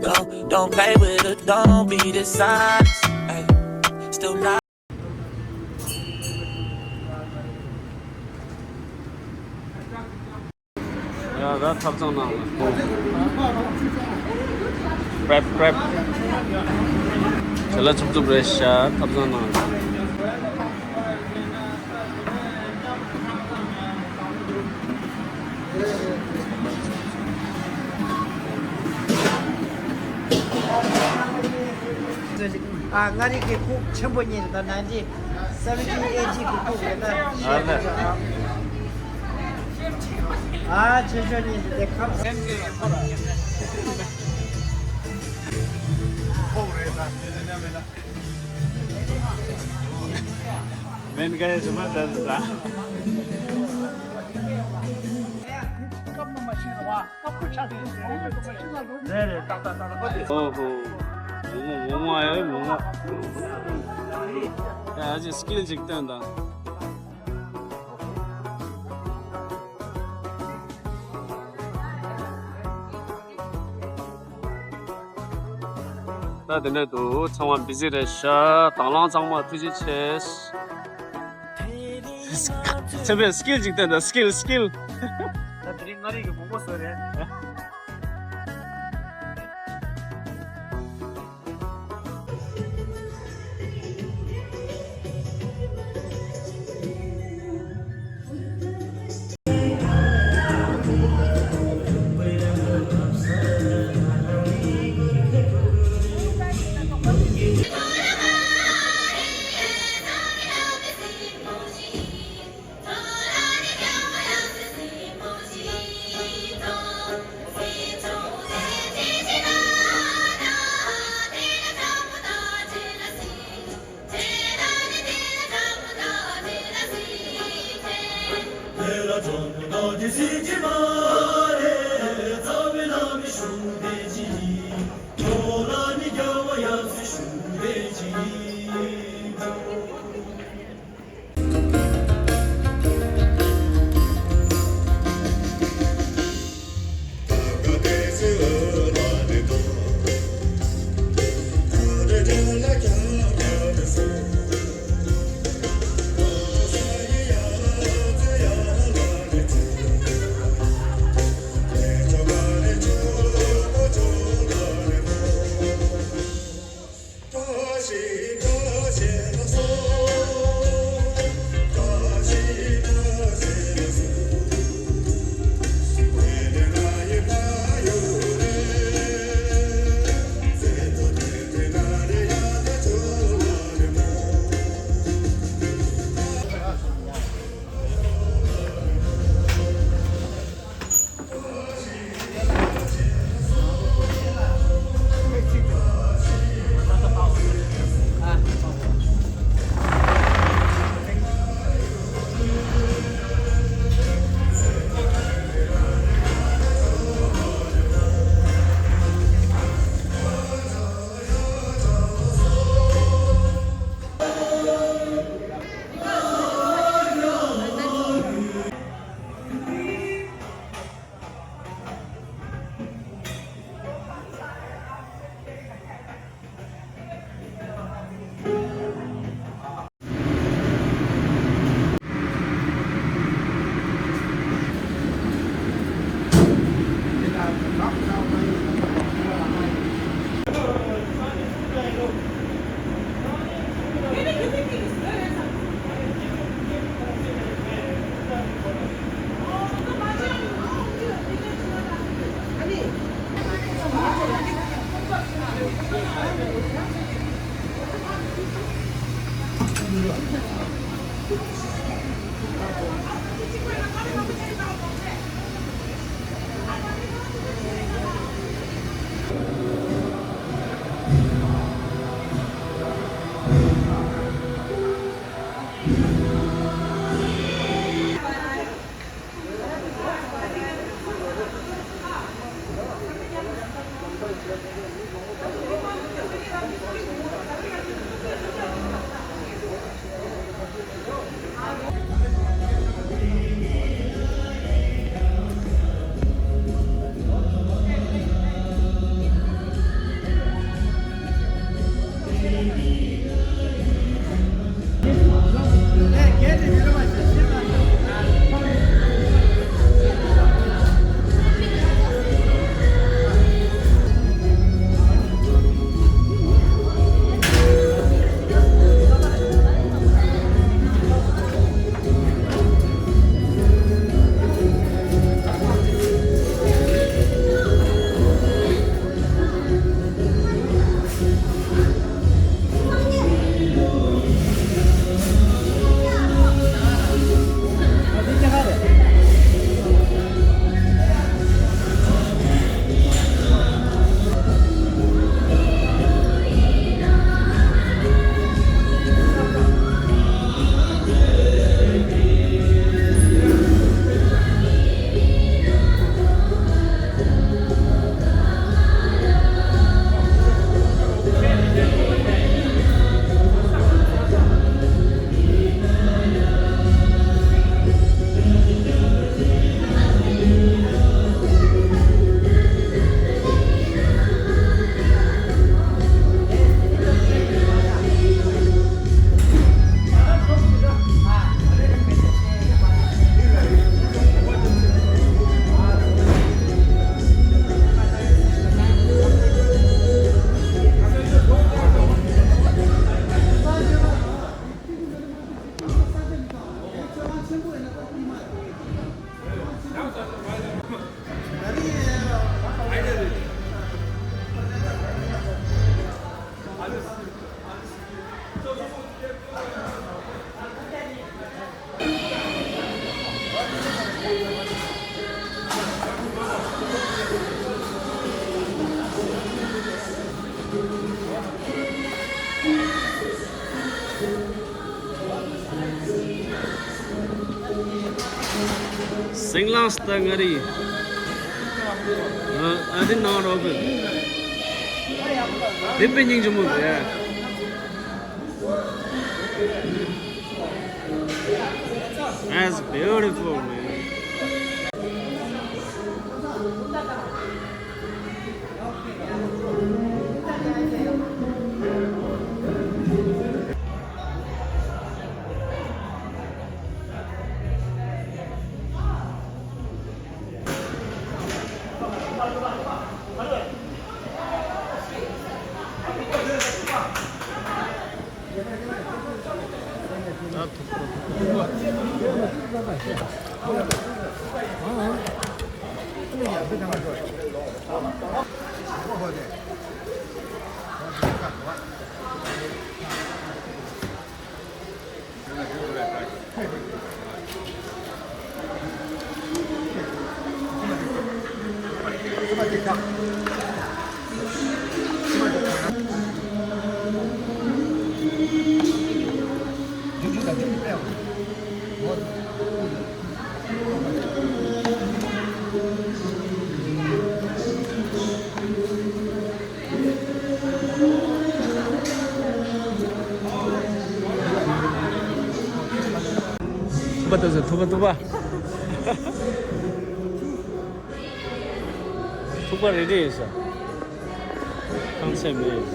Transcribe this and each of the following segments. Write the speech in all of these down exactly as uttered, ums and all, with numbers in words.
Don't, don't play with her, don't be dishonest. Ay, still not. ཡ་ད་ཐབ་ཚང་ནང་ལ། Prep, prep. ཁྱེད་ལ་ཚུབ་ཚུབ་རེད་ཤག་ཐབ་ཚང་ནང་ལ། ཨ། མངའ་རིས་ཀྱི་ཁོག་ཆེན་པོ་གཉིས་རེད། ད་ནན་ཏི་སེ་བེན་ཊི་ཨེ་ཇི་གི་ཁོག་རེད་ད། ཨ་ལེ། ཨ། ཆེ་ཤོས་གཉིས་རེད་དེ་ཁམས། ཁོག་རེད་ད། མེན་ག་ཡ་ཇི་མ་ད་ད། ཨོ་ཧོ། མོག་མོག་མོག་མོག་ཨ་ཡོད་མོག་མོག་ཡ་ཅིག་སི་ཀིལ་ཅིག་སྟོན་དང་། ད་དེ་འདྲ་འདུག་ཚང་མ་བི་ཟི་རེད་ཤག་དང་བླངས་ཚང་མ་ཐུགས་རྗེ་ཆེ། ཚེ་འཕེལ་སི་ཀིལ་ཅིག་སྟོན་དང་། སི་ཀིལ། སི་ཀིལ། ད་དེ་རིང་མངའ་རིས་ཀྱི་མང་པོ་བཟོས་རེད། Singlang Stangari. Uh, I didn't know Robin. They've been using them, yeah. That's beautiful, man. ཐུབ་པ་ཐུབ་པ་ཐུབ་པ། ཐུག་པ་རེ་རེ་ཡིན་ས། ཁང་ཚན་མེད།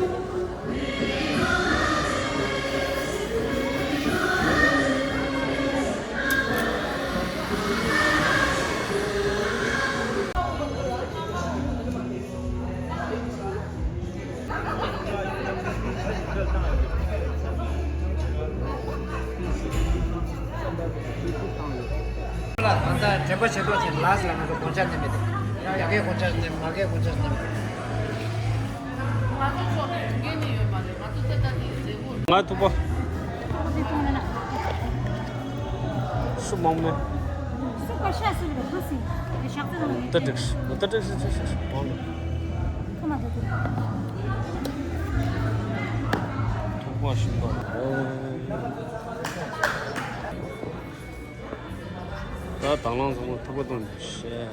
ལ་ད་ལྟ་དྲན་པ་བྱེད་རོགས་བྱེད། ལགས་ལ་ང་ཚོ་དགོངས་འཆར་ནས་མེད་དེ། ཡ་གའི་དགོངས་འཆར་ནས་མ་གའི་དགོངས་འཆར་ནས་མེད། ང་ཚོ་ཕྱོགས་ནས་འགན་ནི་ཡོད་མ་རེད། ང་ཚོ་ད་ལྟ་དེ་མཛད་སྒོ། ང་ཐུག་པ། སུ་མང་མེད། སུ་ག་ཤ་སུ་རེད་ཁུ་སི། དེ་ཞག་ཚེ་ནང་ནས། ད་འགྲིག་སི་ད་འགྲིག་སི་ཚེ་ཤ་སུ་མང་མེད། ཁ་མ་ཐུག་ཐུག་པ་ཞིག་པ། ད་དང་བླངས་ཚང་མ་ཐུག་པ་བཏོན་ནས་བཤད།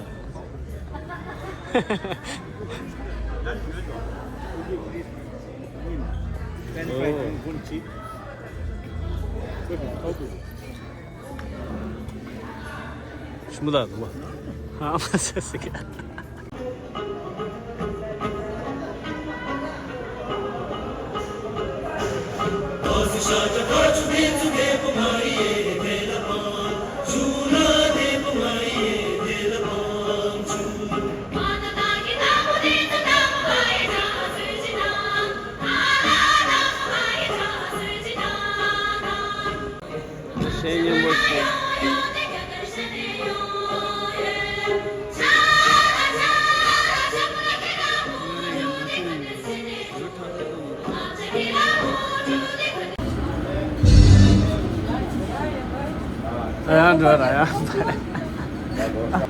ཤི་མོ་ད་དུ་མ་ཧ་མ་ཟེར་ཟེར་གི། ཞེས་སྙན་པོ་ཞིག་ཡང་འགྲོ་ར་ཡང་Bye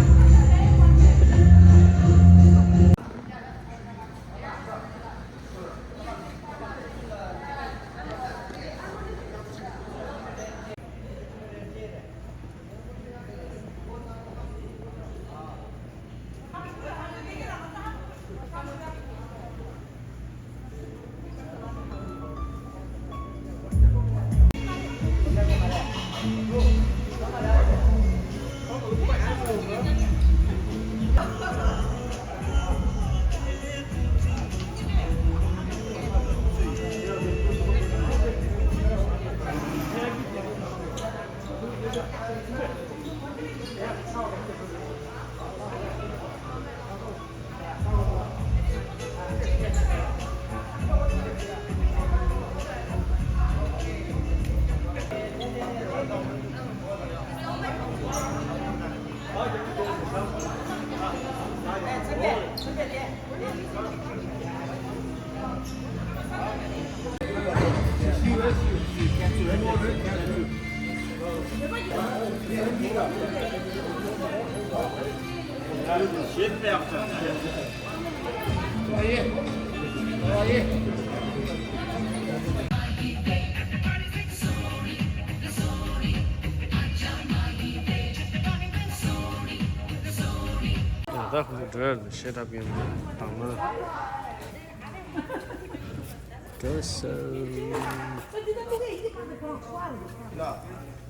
bye. ད་ཁོ་ཚོ་འགྲོ་ཡ་རེད། ཤེས་རབ་ཡིན་དང་ན། འགྲོ་སོང་།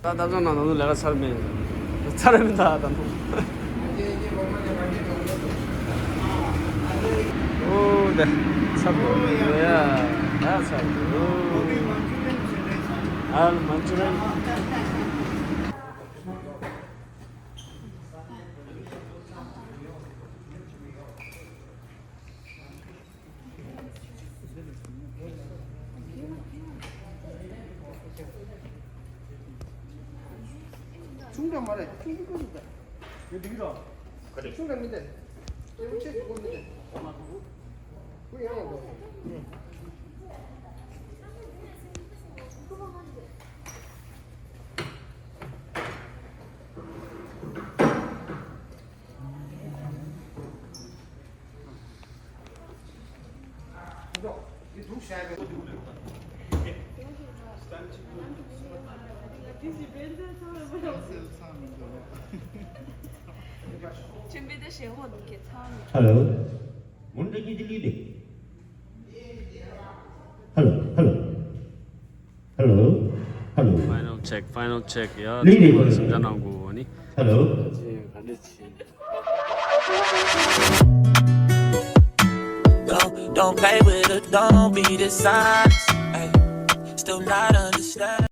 ད་ད་ཚོ་ནང་ནང་ལས་ཀ་ཚར་མེད། ཚར་མེད་ད་ད་ནང་། ཨོ་ད་ཚར་འགྲོ་ཡ། ད་ཚར་འགྲོ། ཨལ་མན་ཅུ་རན། ཆུང་དྲགས་མ་རེད། ཆུང་ཆུང་ཆུང་ཆུང་དྲགས། ཆུང་དྲགས་མི་འདུག་ཆུང་ཆེ་ཆུང་མི་འདུག་ཁོ་ཡང་ལ་འགྲོ། Hello. Hello, hello. Hello, hello. Final check, final check. ཡ། ལི་ལི། ཚང་མ་ལ་སེམས་ཅན་ནང་གོ་ནི། Hello. Don't, don't play with her, don't be dishonest. Ay, still not understand.